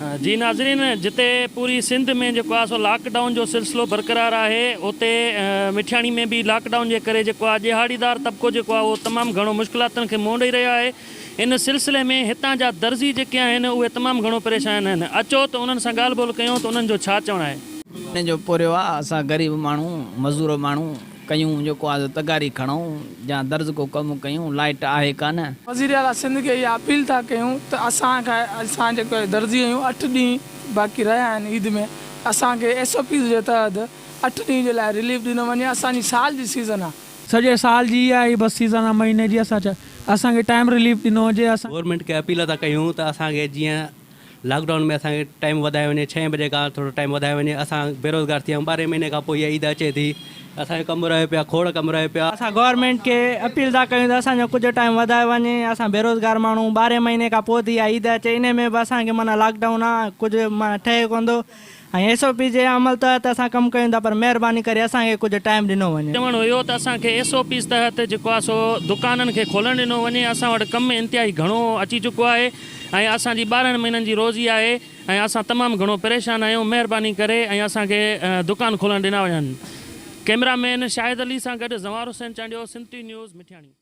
جي ناظرين جتي پوري سنڌ ۾ جيڪو آهي سو لاڪ ڊائون جو سلسلو برقرار آهي اتي مٺياڻي ۾ به لاڪ ڊائون جي ڪري جيڪو آهي ڏهاڙيدار طبقو جيڪو آهي اهو تمام گهڻو مشڪلاتن کي منهن ڏئي رهيو آهي ان سلسلي ۾ هتان جا درزي جيڪي آهن اهي تمام گهڻو پريشان آهن اچو ته انهن سان ڳالهه ٻولهه ڪيون ته انهن جو ڇا چوڻ آهي. ان جو پورهيو آ اسان غريب ماڻهو مزور ماڻهو ڪيون جيڪو آ سو تغاري کڻون يا درز ڪو ڪم ڪيون لائٽ آهي ڪانه. وزير اعليٰ سنڌ کي اها اپيل ٿا ڪيون ته اسان کان اسان جيڪو درزي آهيون اٺ ڏينهن باقي رهيا آهن عيد ۾ اسان کي ايس او پيز جي تحت اٺ ڏينهن جي لاء رليف ڏنو وڃي اسان جي سال جي سيزن آ. سڄي سال جي اها ئي بس سيزن آ مهيني جي اسان اسان کي ٽائيم رليف ڏنو وڃي اسان. گورنمينٽ کي اپيل ٿا ڪيون ته اسان کي جيئن لاڪ ڊائون ۾ اسان کي ٽائيم وڌايو وڃي ڇهين بجي کان ٿورو ٽائيم وڌايو وڃي اسان بيروزگار ٿي ويا آهيون ٻارهين مهيني کان پوء اها عيد اچي ٿي اسان جو ڪم رهيو پيو آهي کوڙ ڪم رهيو پيو آهي. اسان گورنمينٽ کي اپيل ٿا ڪيون ته اسان جو ڪجهه ٽائيم وڌايو وڃي اسان بيروزگار ماڻهو ٻارهين مهيني کان پوء ٿي اها عيد اچي انهي ۾ به اسان کي معنيٰ لاڪ ڊائون آهي ڪجهه معنيٰ ٺهي ڪونه ٿو ۽ ايس او پي جي عمل تحت اسان ڪم ڪيون ٿا پر مهرباني ڪري اسان کي ڪجهه ٽائيم ڏنو وڃي. چوڻ هيو ته اسان کي ايس او پيز تحت جيڪو آهي سو دڪانن کي کولڻ ڏنو وڃي اسان وٽ ڪم انتهائي گهڻو اچي چڪو آهي ۽ اسان جي 12 مهينن جي روزي آهي ۽ اسان تمام گهڻو پريشان آهيون مهرباني ڪري ۽ اسان کي دڪان کولڻ ڏنا وڃن ڪئميرا مين شاهد علي سان گڏ Zawar Hussain Chandio Sindh T news Mithiani.